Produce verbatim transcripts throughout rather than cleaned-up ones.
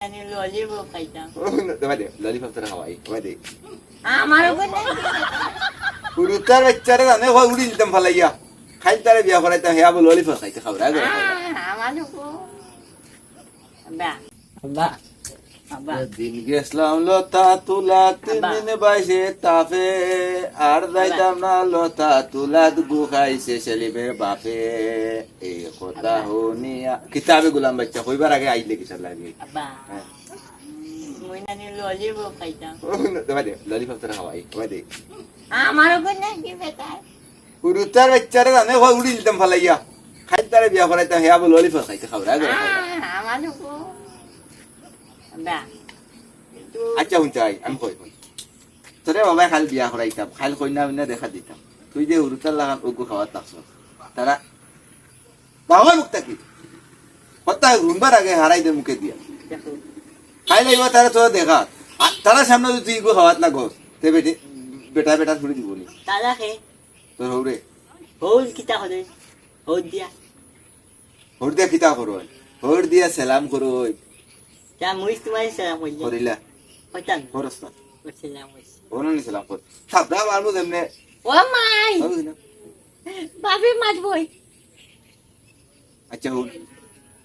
আমি ললিপপ খাইতাম। ও, না, তোমার দে, ললিপপ তোরা খাওয়াই, তোমার দে। আমার ওখানে হুরুতার বাচ্চারে জানে, হয় উড়ি দিতাম ফালাইয়া। খাইল তারে বিয়া করাইতাম, হে আবার ললিপপ খাইতে খাওয়া, রাগ করে খাওয়া। আমার ওখানে বা আব্বা, বাবা দিন গেছলাম লতা তুলা, তিন আব্বা। দিন বাইছে তাপে, আর যাইতাম না লতা তুলাত, গু খাইছে সেলিমের বাপে। এই কথা আব্বা। হুনিয়া কিতাবে গোলাম বাচ্চা কইবার আগে আইলে কিসার লাগে। আব্বা হ্যাঁ। মুই নানি ললিপপ খাইতাম। ও, না, তোমার দে, ললিপপ তোরা খাওয়াই, তোমার দে। আমার ওখানে কি বেটা? হুরুতার বাচ্চারে জানে, হয় উড়ি দিতাম ফালাইয়া। খাইল তারে বিয়া করাইতাম, হে আবার ললিপপ খাইতে খাওয়া, রাগ করে খাওয়া। আমার ওখানে বা আচ্ছা, হুন চাই, আমি কই, কই। তোরে বাবায় খাইল বিয়া করাইতাম, খাইল কইনা মিনা দেখা দিতাম। তুই যে হুরুতার লাখান ওগু খাওয়াত লাগছস। তারা বাবার মুখ থাকি। কথা হুনবার আগে হারাই দে মুখে দিয়া। দেখো খাইল আইবা তারা তোরা দেখা। আর তারা সামনে যদি তুই ইগু খাওয়াত লাগস, তে বেটে, বেটা বেটা ছুড়ি দিব নি। তারা খে তোর হৌরে। হৌল কিতা করে? হৌল দিয়া। হৌর দিয়া কিতা করো? হৌর দিয়া সালাম করো। তা মুই তোমার সালাম করলে। করিলা। করতাম। করস না। করছিলাম, করছি। ওনানি সালাম কর। থাবড়া মারমু যেমনে। ও মাই, বুঝলি না? বাপে মারবই। আচ্ছা, হুন।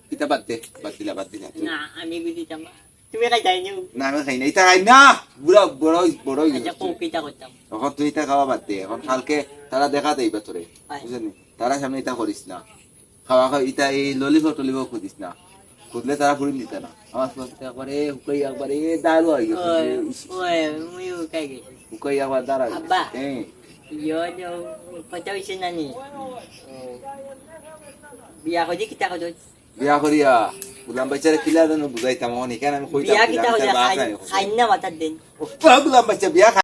কিতা বাদ দে, বাদ দিলা, বাদ দিলা। না, আমি বুঝিতাম না। তুমি খাই যাই নিও। না, আমি খাই না। ইতা খাই না। বুড়া, বড়, বড় হই আচ্ছা, গেছে। কো কিতা করতাম? এখন তুই ইতা খাওয়া বাদ দে। এখন কালকে তারা দেখা দেইবা তোরে। হয়। বুঝলি? তারা সামনে ইতা করিস না। খাওয়া খাওয়া, ইতা এই ললিপপ টলিপপ খুঁজিস না। খুঁজলে তারা ফুরিন দিতা না। আমার সব একবারে হুকাই একবারে দারু হয়ে গেছে। ওই, ওই, মুই উকাই গেছি। হুকাই একবার দাঁড়া। আব্বা। হ্যাঁ। ইয়ো, ইয়ো, কথা হইছে না নি? ও। বিয়া করি কিতা করি? বিয়া করিয়া, গুলাম বাচ্চারে কিলা জানো বুঝাইতাম, এখন এখানে আমি কইতাম, বিয়া কিলা কিতা করি? বাচ্চার বাপ খাই-, নাই এখন। খাই না মাথার দিন। ও, গুলাম বাচ্চা বিয়া